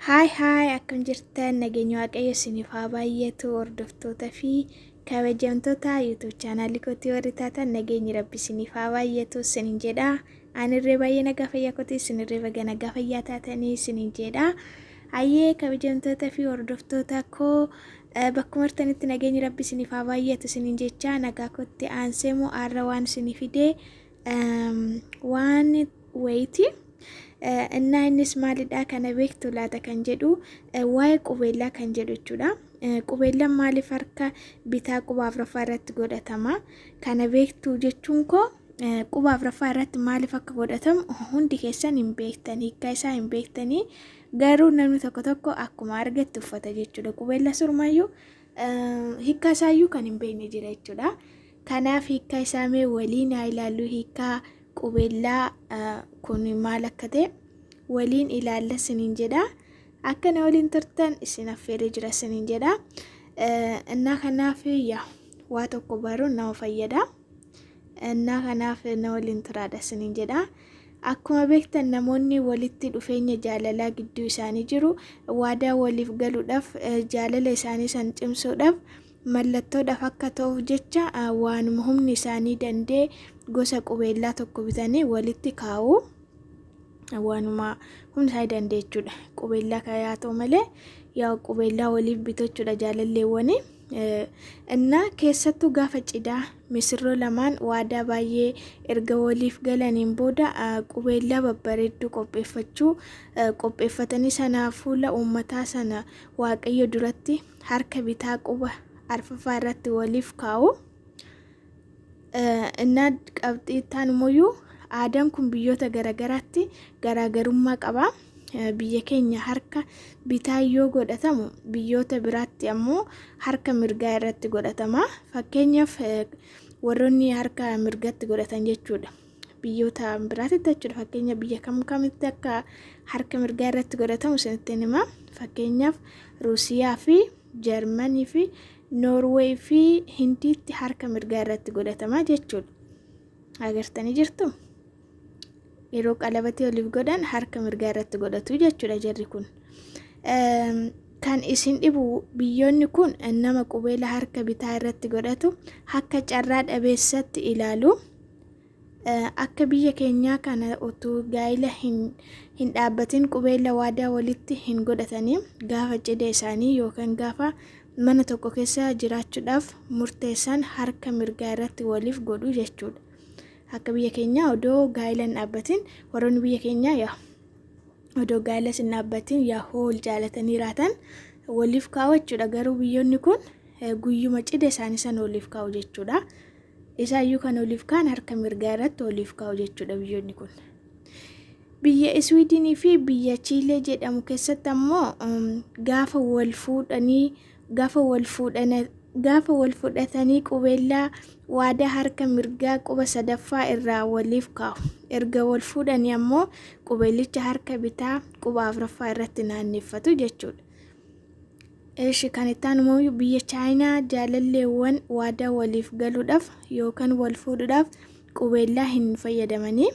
Haay haay, akkam jirtan? Nageenya Waaqayyo isiniif haa baay'atu. Hordoftoota fi kabajamtoota YouTube chaanaalii kootii warri taatan, nageenyi Rabbi isiniif haa baay'atu isiniin jedha. Anirree baay'ee nagaa fayyaa kootii, isinirree baga nagaa fayyaa taatanii isiniin jedha. Hayyee, kabajamtoota fi hordoftoota koo, bakkuma jirtanitti nageenyi Rabbi isiniif haa baay'atu isiniin jecha, nagaa kootti aansee moo aarra waan isinii fidee waan wayiiti. Innaa innis maalidha, kana beektu laata kan jedhu, waa'ee qubeellaa kan jedhu jechuudha. Qubeellaan maaliif harka bitaa quba afuraffaa irratti godhatama? Kana beektu jechuun koo, quba afuraffaa irratti maaliif akka godhatamu hundi keessan hin beektan, hiikkaa isaa hin beektanii, garuu namni tokko tokko akkuma argatti uffata jechuudha. Qubeellaa surmaayyuu hiikkaa isaayyuu kan hin beekne jira jechuudha. Kanaaf hiikkaa isaa mee waliin haa ilaallu. Hiikkaa qubeellaa kun maal akka ta'e waliin ilaalla isiniin jedha. Akka na waliin turtan isin affeeree jira isiniin jedha. Innaa kanaaf yaa waa tokko baruun nama fayyada. Innaa kanaaf na waliin turaadha isiniin jedha. Akkuma beektan, namoonni walitti dhufeenya jaalalaa gidduu isaanii jiru waadaa waliif galuudhaaf, jaalala isaanii san cimsuudhaaf, mallattoodhaaf akka ta'uuf jecha waanuma humni isaanii danda'e gosa qubeellaa tokko bitanii walitti kaa'u. Waanuma humni isaanii danda'e jechuudha. Qubeellaa yaa ta'u malee, yaa qubeellaa waliif bitu jechuudha jaalalleewwanii. Innaa keessattuu gaafa cidhaa misirroo lamaan waadaa baay'ee erga waliif galaniin booda qubeellaa babbareedduu qopheeffachuu, qopheeffatanii sana fuula uummataa sana Waaqayyo duratti harka bitaa quba arfaffaa irratti waliif kaa'u. Innaa qabxii ittaan immoo, aadaan kun biyyoota garaagaraatti garaagarummaa qaba. Biyya keenya harka bitaa yoo godhatamu, biyyoota biraatti ammoo harka mirgaa irratti godhatama. Fakkeenyaaf, warroonni harka mirgatti godhatan jechuudha. Biyyoota biraatti jechuudha. Fakkeenya biyya kam kamitti akka harka mirgaa irratti godhatamu isinitti hima. Fakkeenyaaf, Ruusiyaa fi Jarmanii fi Noorweey fi Hindiitti harka mirgaa irratti godhatama jechuudha. Agartanii jirtu? Yeroo qalabatee oliif godhan harka mirgaa irratti godhatu jechuudha jarri kun. Kan isin dhibu, biyyoonni kun nama qubeela harka bitaa irratti godhatu akka carraa dhabeessatti ilaalu. Akka biyya keenyaa kana utuu gaa'ila hin dhaabbatin qubeela waadaa walitti hin godhatanii. Gaafa cidha isaanii yookaan gaafa mana tokko keessa jiraachuudhaaf murteessan harka mirgaa irratti waliif godhu jechuudha. Akka biyya keenyaa odoo gaa'ila hin dhaabbatin, warroonni biyya keenyaa yaa odoo gaa'ila hin dhaabbatin yaa hool jaalatanii raatan waliif kaa'u jechuudha. Garuu biyyoonni kun guyyuma cidha isaanii sana waliif kaa'u jechuudha. Isaayyuu kan waliif kaa'an harka mirgaa irratti waliif kaa'u jechuudha biyyoonni kun. Biyya Iswiidinii fi biyya Chiilee jedhamu keessatti ammoo gaafa wal fuudhanii gaafa wal fuudhana gaafa wal fudhatanii qubeellaa waadaa harka mirgaa quba sadaffaa irraa waliif kaa'u. Erga wal fuudhanii ammoo qubeellicha harka bitaa quba afuraffaa irratti naanneffatu jechuudha. Eeshi, kan itti aanu immoo biyya Chaayinaa jaalalleewwan waadaa waliif galuudhaaf yookaan wal fuudhuudhaaf qubeellaa hin fayyadamanii.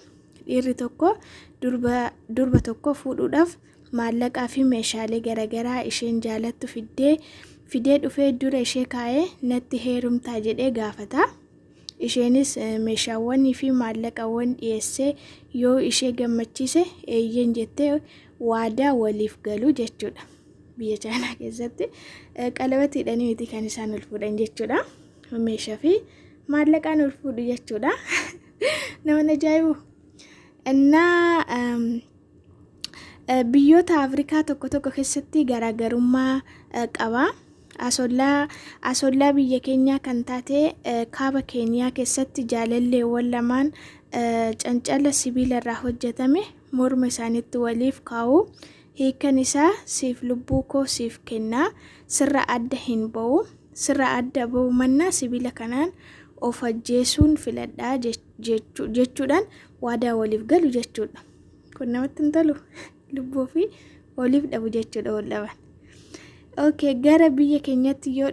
Dhiirri tokko durba tokko fuudhuudhaaf maallaqaa fi meeshaalee garaagaraa isheen jaalattu fidee dhufee dura ishee kaa'ee, "Natti heerumtaa?" jedhee gaafata. Isheenis meeshaawwanii fi maallaqawwan dhiyeessee yoo ishee gammachiise eeyyeen jettee waadaa waliif galu jechuudha. Biyya Chaayinaa keessatti qalabatii hidhanii miti kan isaan ol fuudhan jechuudha. Meeshaa fi maallaqaan ol fuudhu jechuudha. Nama ajaa'ibu. Innaa biyyoota Afrikaa tokko tokko keessatti garaagarummaa qaba. Asollaa biyya keenyaa kan taate kaaba Keeniyaa keessatti jaalalleewwan lamaan cancala sibiila irraa hojjetame morma isaaniitti waliif kaa'u. Hiikan isaa, "Siif lubbuu koo siif kennaa, sirra adda hin ba'u, sirra adda ba'u mannaa sibiila kanaan of ajjeesuun filadhaa" jechuudhaan waadaa waliif galu jechuudha. Kun namatti hin tolu. Lubbuu fi waliif dhabu jechuudha wal dhaban. Okay, gara biyya keenyatti yoo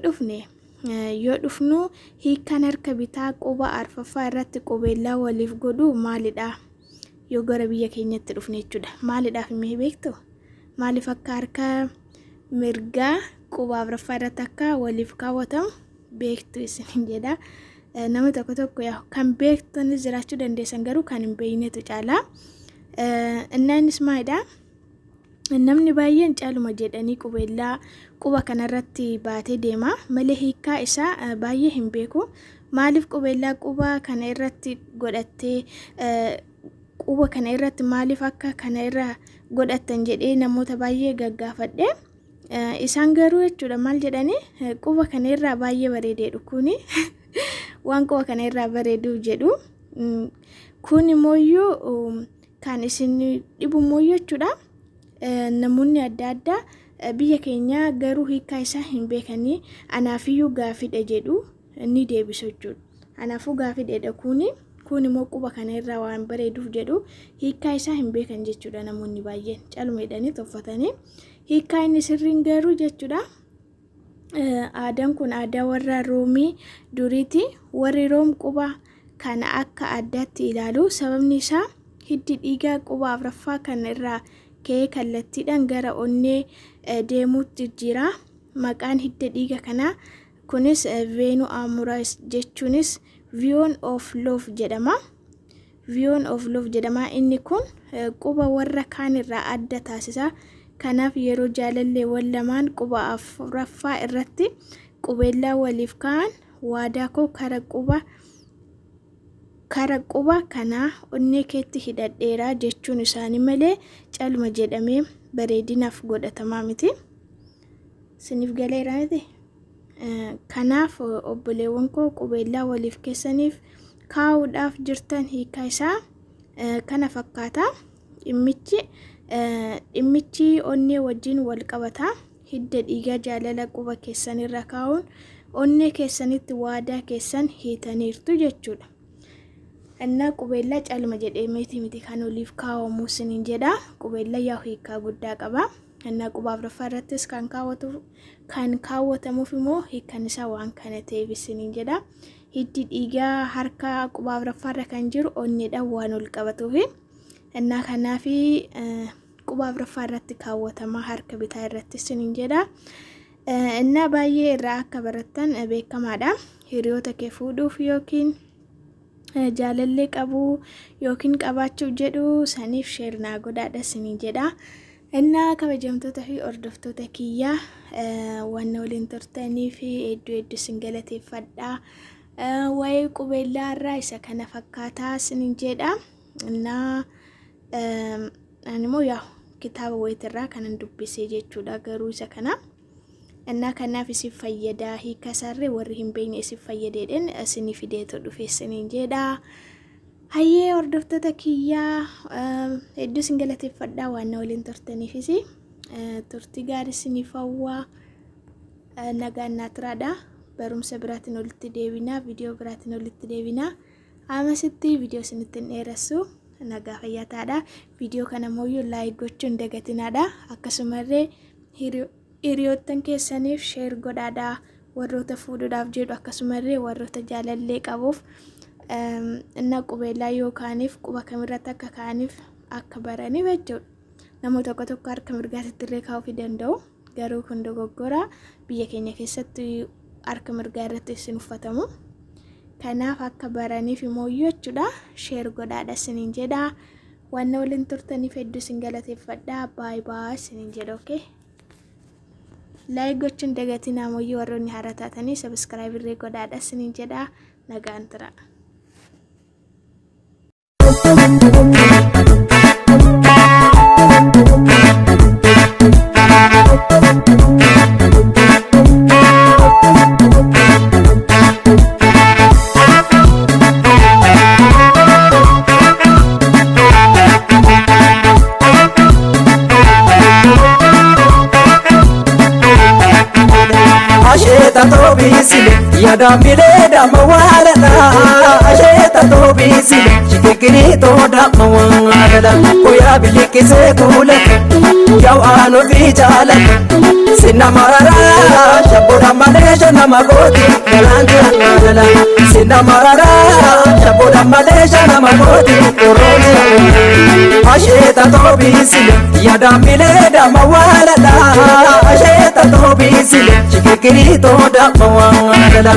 dhufnu, hiikkaan harka bitaa quba arfaffaa irratti qubeellaa waliif godhu maalidha? Yoo gara biyya keenyatti dhufne jechuudha. Maalidhaaf himee beektu? Maaliif akka harka mirgaa quba afuraffaa irratti akka waliif kaawwatamu beektu isin jedha. Namni tokko tokko kan beektanis jiraachuu dandeessan garuu kan hin beeknetu caala. Innaa innis maalidha? Namni baay'een caaluma jedhanii qubeellaa quba kanarratti baatee deema malee hiikkaa isaa baay'ee hin beeku. Maaliif qubeellaa quba kana irratti godhattee, quba kana irratti maaliif akka kana irra godhattan jedhee namoota baay'ee gaggaafadhe. Isaan garuu jechuudha maal jedhanii, quba kana irraa baay'ee bareedeedhu, kuni waan quba kana irraa bareeduuf jedhu. Kun immoo kan isin dhibu immoo jechuudha. Namoonni adda addaa biyya keenya garuu hiikkaa isaa hin beekanii, anaafiyyuu gaafidha jedhu, ni deebisu jechuudha. Anaafuu gaafidha, kuni kun immoo quba kana irraa waan bareeduuf jedhu, hiikkaa isaa hin beekan jechuudha namoonni baay'een caluma jedhanii toffatanii. Hiikkaa inni sirriin garuu jechuudha. Aadaan kun aadaa warra Roomii duriiti. Warri Room quba kana akka addaatti ilaalu. Sababni isaa hiddi dhiigaa quba afuraffaa kan irraa ka'ee kallattiidhaan gara onnee deemuutti jira. Maqaan hidda dhiiga kanaa kunis Vena Amoris jechuunis Vein of Love jedhama. Vein of Love jedhama. Inni kun quba warra kaan irraa adda taasisa. Kanaaf yeroo jaalalleewwan lamaan quba afuraffaa irratti qubeellaa waliif kaa'an, waadaa koo kara quba kanaa onnee keetti hidhadheera jechuun isaanii malee caluma jedhamee bareedinaaf godhatamaa miti. Siniif galeera miti? Kanaaf obboleewwan koo, qubeellaa waliif keessaniif kaa'uudhaaf jirtan hiikaa isaa kana fakkaata. Dhimmichi onnee wajjin wal qabata. Hidda dhiigaa jaalala quba keessanirra kaa'uun onnee keessanitti waadaa keessan hiitaniirtu jechuudha. Innaa qubeellaa caluma jedhee meetii miti kan oliif kaa'amu isiniin jedha. Qubeellaa yaa hiikaa guddaa qaba. Innaa quba afuraffaa irrattis kan kaawwatu kan kaawwatamuuf immoo hiikkan isaa waan kana ta'eef isiniin jedha. Hiddi dhiigaa harka quba afuraffaarra kan jiru onneedhaan waan ol qabatuufi. Innaa kanaafi quba afuraffaa irratti kaawwatama harka bitaa irratti isiniin jedha. Innaa baay'ee irraa akka barattan beekamaadha. Hiriyoota kee fuudhuuf yookiin jaalallee qabuu yookiin qabaachuuf jedhu saniif share naa godhaadha isiniin jedha. Innaa kabajamtoota fi hordoftoota kiyyaa, waan waliin turtanii fi hedduu hedduu isin galateeffadha. Waa'ee qubeellaa irraa isa kana fakkaataa isiniin jedha. Innaa ani immoo yaa kitaaba wayitirraa kanan dubbisee jechuudha garuu isa kana. Innaa kanaaf isin fayyadaa, hiika isaarree warri hin beekne isin fayyadeedhaan isinii fideetu dhufe isiniin jedha. Hayyee, hordoftoota kiyyaa, hedduu isin galateeffadhaa waan na waliin turtaniifis. Turtii gaarii isiniif hawwaa, nagaan naa turaadha. Barumsa biraatiin olitti deebinaa, viidiyoo biraatiin olitti deebinaa. Amasitti viidiyoo isinitti hin dheeressu, nagaa fayyaa ta'aadha. Viidiyoo kana immoo like gochuu hin dagatinaadha. Akkasumallee hiriyoottan keessaniif share godhaadha. Warroota fuudhuudhaaf jedhu akkasumallee warroota jaalallee qabuuf innaa qubeellaa yookaaniif quba kamirratti akka kaa'aniif akka baraniif jechuudha. Namoota tokko tokko harka mirgaatitti illee kaa'uu danda'u. Garuu kun dogoggora, biyya keenya keessatti harka mirgaa irratti isin uffatamu. Kanaaf akka baraniif immoo jechuudha share godhaadha isiniin jedha. Waan waliin turtaniif hedduu isin galateeffadha. Bye bye isiniin jedha, okay. Like gochuun dagatinaa, mooyyuu warroonni haaraa taatanii subscribe illee godhaadha isiniin jedha. Nagaan tura. Asheeta toobisile yaada damma waaradha. Asheeta toobisile shikikirii too damma waaradha. Koyaa bilikisee kuulata yaa'u fi jaalata. Sinna mararaa shabboodha malee shanama gooti galaanti jala. Sinna mararaa shabboodha malee shanama gooti orooni. Asheeta toobiisile yaadaamilee dama waaladha. Asheeta toobiisile shikikiriitoo dama waalala.